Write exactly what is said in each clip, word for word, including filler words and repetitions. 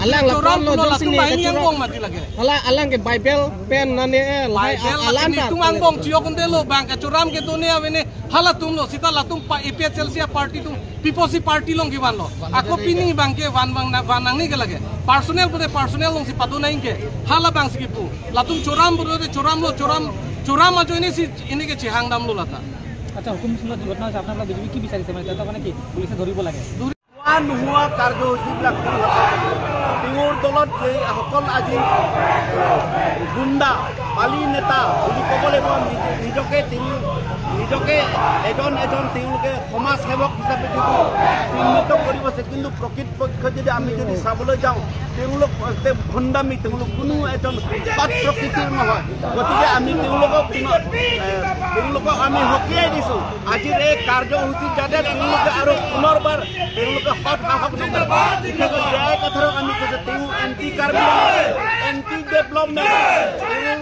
Alang la Choram pon lo pulo jongsi latum ne banghini kechoram. Angbong mati lake. Hala alang ke Bible pen nane, eh, lahai Bible a-, alang lake ta. Netum angbong chiyok unde lo, bang kechoram kedo ne avene halatum lo, seta latum pa A P H L C a-party atum People's Party along kevan lo. Ako pini bang ke van bang na, van nangne ke lake. Personal pute personal alongsi pado nangji ke. Hala bangsi kipu. Latum choram pute choram lo, choram, choram ajoine si eneke chehang damlo lata. আচ্ছা, হুকুম সিংহ দুৰ্ঘটনা হৈছে, আপোনালোকে বিজেপি কি বিচাৰিছে? মানে, তেহেঁতক মানে কি পুলিচে ধৰিব লাগে? খোৱা নোহোৱা কাৰ্যসূচীবিলাক কি হয়? তেওঁৰ দলত যিসকল আজি গুণ্ডা, পালি নেতা বুলি ক'ব লাগিব, নিজ-, নিজকে তেওঁ, নিজকে এজন এজন তেওঁলোকে সমাজ সেৱক হিচাপে যিটো চিহ্নিত কৰিব আছে, কিন্তু প্ৰকৃত পক্ষত যদি আমি যদি চাবলৈ যাওঁ, তেওঁলোক একে ভণ্ডামি, তেওঁলোক কোনো এজন সৎ প্ৰকৃতিৰ নহয়। গতিকে আমি তেওঁলোকক পুনৰ, এ, তেওঁলোকক আমি সকীয়াই দিছো। আজিৰ এই কাৰ্যসূচী যাতে তেওঁলোকে আৰু পুনৰবাৰ তেওঁলোকে সৎ সাহস নকৰে। বিশেষকৈ জে আই কাথাৰক আমি কৈছো, তেওঁ এণ্টি কাৰ্বি, এণ্টি ডেভেলপমেণ্ট, তেওঁ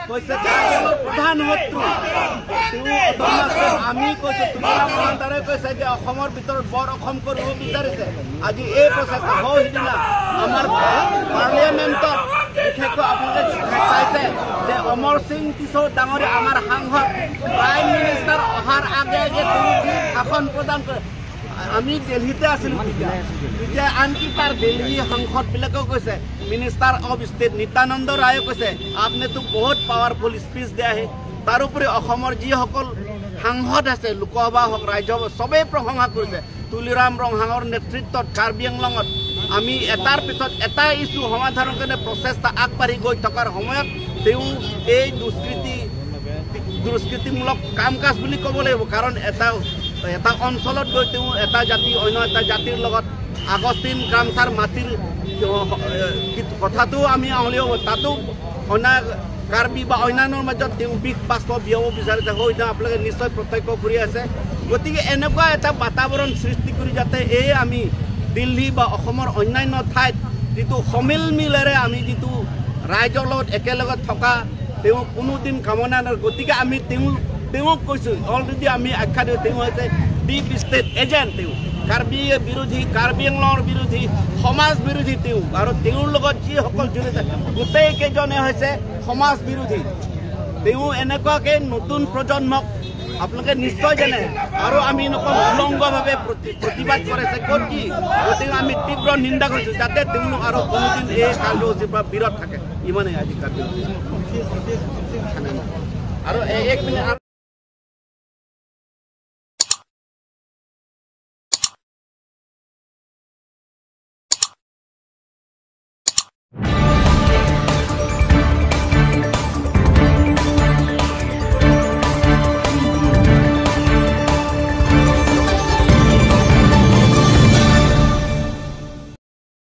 কৈছে কাৰ্বি আংলঙৰ প্ৰধান শত্ৰু। তেওঁ অট'নমাছ ষ্টেট, আমি কৈছো, তুলিৰাম মহন্তই কৈছে যে অসমৰ ভিতৰত বৰ অসম কৰিব বিচাৰিছে। আজি এই প্ৰচেষ্টা হয়, সিদিনা আমাৰ পাৰ্লিয়ামেণ্টত বিশেষকৈ আপোনালোকে চাইছে যে অমৰ সিং টিছ' ডাঙৰীয়া আমাৰ সাংসদ, প্ৰাইম মিনিষ্টাৰ অহাৰ আগে আগে তেওঁ যি ভাষণ প্ৰদান কৰে, আমি দিল্লীতে আছিলো তেতিয়া। তেতিয়া আনকি তাৰ দিল্লী সাংসদ বিলাকেও কৈছে, মিনিষ্টাৰ অফ ষ্টেট নিত্যানন্দ ৰায়ে কৈছে, আপনে তো বহুত পাৱাৰফুল স্পিচ দিয়া হে। তাৰোপৰি অসমৰ যিসকল সাংসদ আছে, লোকসভা হওক, ৰাজ্যসভা, সবেই প্ৰশংসা কৰিছে। তুলিৰাম ৰংহাঙৰ নেতৃত্বত কাৰ্বি আংলঙত আমি এটাৰ পিছত এটা ইছ্যু সমাধানৰ কাৰণে প্ৰচেষ্টা আগবাঢ়ি গৈ থকাৰ সময়ত তেওঁ এই দুষ্কৃতি, দুষ্কৃতিমূলক কাম কাজ বুলি ক'ব লাগিব। কাৰণ এটা, এটা অঞ্চলত গৈ তেওঁ এটা জাতি অন্য এটা জাতিৰ লগত আগষ্টিন ক্ৰামচাৰ মাটিৰ, এ, কি-, কথাটো আমি আহলেও তাতো অনা কাৰ্বি বা অন্যান্যৰ মাজত তেওঁ বিষ বাষ্প বিয়পাব বিচাৰিছে, হয়তো আপোনালোকে নিশ্চয় প্ৰত্যক্ষ কৰি আছে। গতিকে এনেকুৱা এটা বাতাবৰণ সৃষ্টি কৰি যাতে এই আমি দিল্লী বা অসমৰ অন্যান্য ঠাইত যিটো সমিল মিলেৰে আমি যিটো ৰাইজৰ লগত একেলগে থকা, তেওঁ কোনোদিন কামনা নকৰে। গতিকে আমি তেওঁ, তেওঁক কৈছো, অলৰেডি আমি আখ্যা দিওঁ, তেওঁ হৈছে ডিপ ষ্টেট এজেণ্ট। তেওঁ কাৰ্বি বিৰোধী, কাৰ্বি আংলঙৰ বিৰোধী, সমাজ বিৰোধী তেওঁ। আৰু তেওঁৰ লগত যিসকল জড়িত, গোটেই কেইজনে হৈছে সমাজ বিৰোধী। তেওঁ এনেকুৱাকে নতুন প্ৰজন্মক আপোনালোকে নিশ্চয় জানে, আৰু আমি নকওঁ, উলংঘভাৱে প্ৰতি-, প্ৰতিবাদ কৰিছে। ক'ত কি? গতিকে আমি তীব্ৰ নিন্দা কৰিছো, যাতে তেওঁলোক আৰু কোনোদিন এই কাৰ্যসূচীৰ পৰা বিৰত থাকে। ইমানেই আজি কাৰ্যসূচী। আৰু এ-, এক মিনিট,